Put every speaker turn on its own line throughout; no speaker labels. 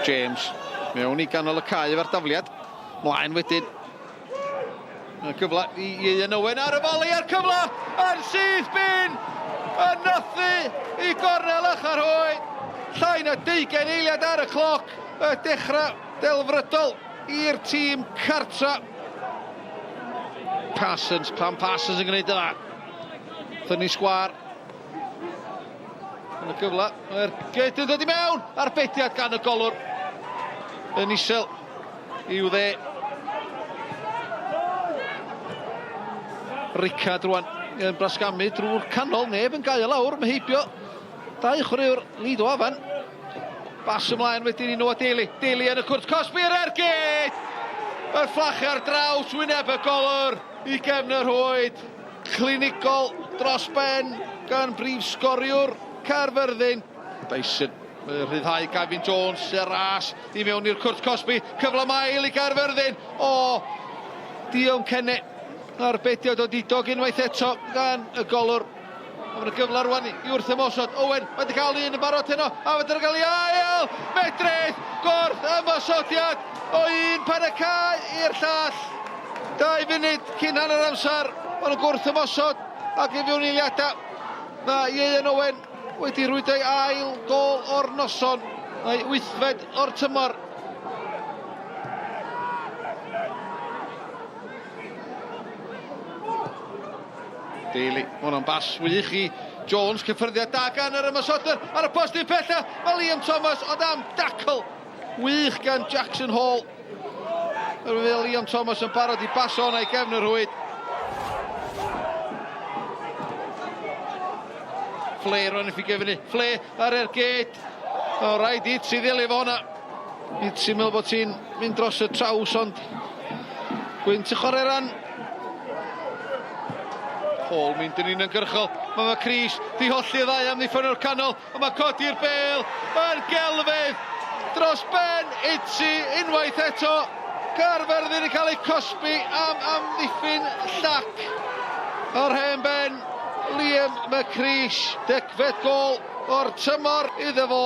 James mewn i ganol y cae efo'r dafliad. Mlaen wedyn. Y cyfle i Ieuan Owen ar y foli a'r cyfle yn syth bin! Yn nythu i gornel ychyr hwy. Llai na deugain eiliad ar y cloc. Y dechrau delfrydol i'r tîm cartra. Parsons, pam Parsons yn gwneud yna? Thynnu sgwar. Yn y cyfle, mae'r gyd yn dod i mewn! Arbediad gan y golwr. Yn isel i'w dde. Rickard rwan yn brasgamu drwy'r canol, neb yn gael lawr, mae heibio dau chwaraewr Lido Afan. Bas ymlaen wedyn i Noah Daly. Daly yn y cwrt cosbi yr ergyd! Y fflachu ar draws wyneb y golwr i gefn y rhwyd. Clinigol dros ben gan brif sgoriwr Caerfyrddin. Dyson rhyddhau Gavin Jones y ras i mewn i'r cwrt cosbi. Cyfle mael i Gaerfyrddin. O, Dion Cenne. Arbediad odidog unwaith eto gan y golwr. A mae'n gyfle rwan i wrth ymosod. Owen wedi cael un yn barod heno. A wedi cael ei ail! Medrith! Gwrth ymosodiad o un pen y cae i'r llall. 2 funud cyn hanner amser. Maen nhw'n gwrth ymosod ac i fewn eiliadau. Mae Ieuan Owen wedi rhwydo ei ail gol o'r noson. Mae wythfed o'r tymor. Daly, mae hwnna'n bas wych i Jones, cyffyrddiad da gan yr ymosodwr ar y postyn pella, mae Liam Thomas ond am dacl wych gan Jackson Hall. Mae Liam Thomas yn barod i basio hwnna i gefn y rhwyd. Flair rwan i ffigur fyny, Flair ar ergyd. O, rhaid i ti ddelio efo hwnna. I ti'n meddwl bod ti'n mynd dros y traws, ond gwynt y chwarae ran. Hall mynd yn uniongyrchol. Mae mae Cris di holli y ddau amddiffyn o'r canol, ond mae codi'r bel yn gelfydd dros ben Itzi unwaith eto. Caerfyrddin yn cael eu cosbi am amddiffyn llac. O'r hen ben, Liam McCreesh, degfed gol o'r tymor iddo fo.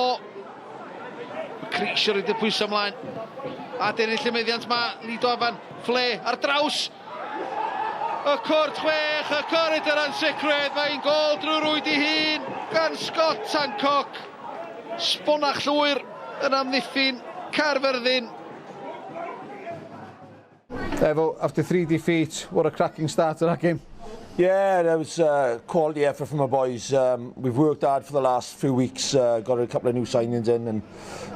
McCreesh yn rhaid y pwysau ymlaen. A dennill y meddiant ma, Lido Afan, Fle ar draws y cwrt chwech, y cwrt yr ansicrwydd, mae'n gol drwy rwyd i hun gan Scott Hancock. Sbonach llwyr yn amddiffyn Caerfyrddin. Evo, after three defeats, what a cracking start to that game.
Yeah, that was a quality effort from our boys. We've worked hard for the last few weeks, got a couple of new signings in and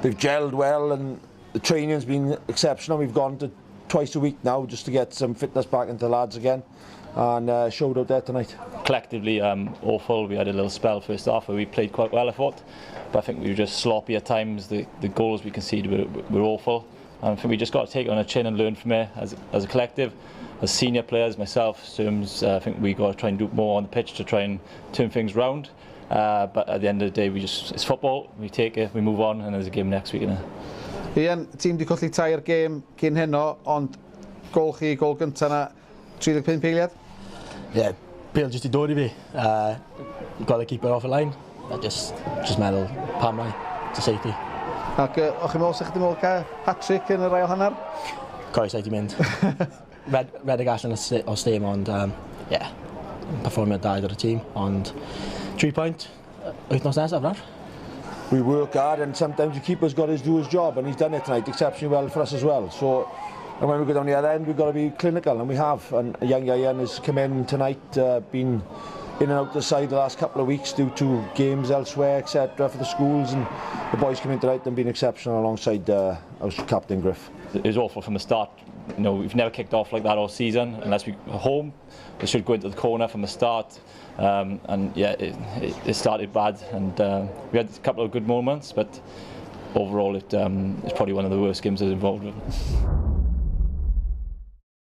they've gelled well and the training's been exceptional. We've gone to twice a week now just to get some fitness back into the lads again and showed out there tonight.
Collectively, awful. We had a little spell first half where we played quite well, I thought, but I think we were just sloppy at times. The goals we conceded were awful. And I think we just got to take it on the chin and learn from it as a collective, as senior players, myself, Sims, I think we got to try and do more on the pitch to try and turn things round. But at the end of the day, it's football, we take it, we move on, and there's a game next week. Innit?
Ian, tîm di colli tair gêm cyn heno, ond gol chi, gol gynta na, 35 eiliad?
Yeah, bêl jyst i dod i fi. Got the keeper off the line. I just meddwl, pam lai, it's a safety.
Ac o'ch chi'n meddwl, sa'ch chi'n meddwl cael hat-trick yn yr ail hanner?
Coes i di mynd. Redeg allan o steam, ond yeah, perfformiad da gyda'r tîm, ond 3 point wythnos nesaf nawr.
We work hard and sometimes the keeper's got to do his job and he's done it tonight exceptionally well for us as well. And when we go down the other end, we've got to be clinical, and we have. And young Ian has come in tonight, been in and out the side the last couple of weeks due to games elsewhere, etc. for the schools, and the boys come in tonight and been exceptional alongside our captain Griff.
It was awful from the start. We've never kicked off like that all season, unless we go home. We should go into the corner from the start, and it started bad, and we had a couple of good moments, but overall it's probably one of the worst games I was involved with.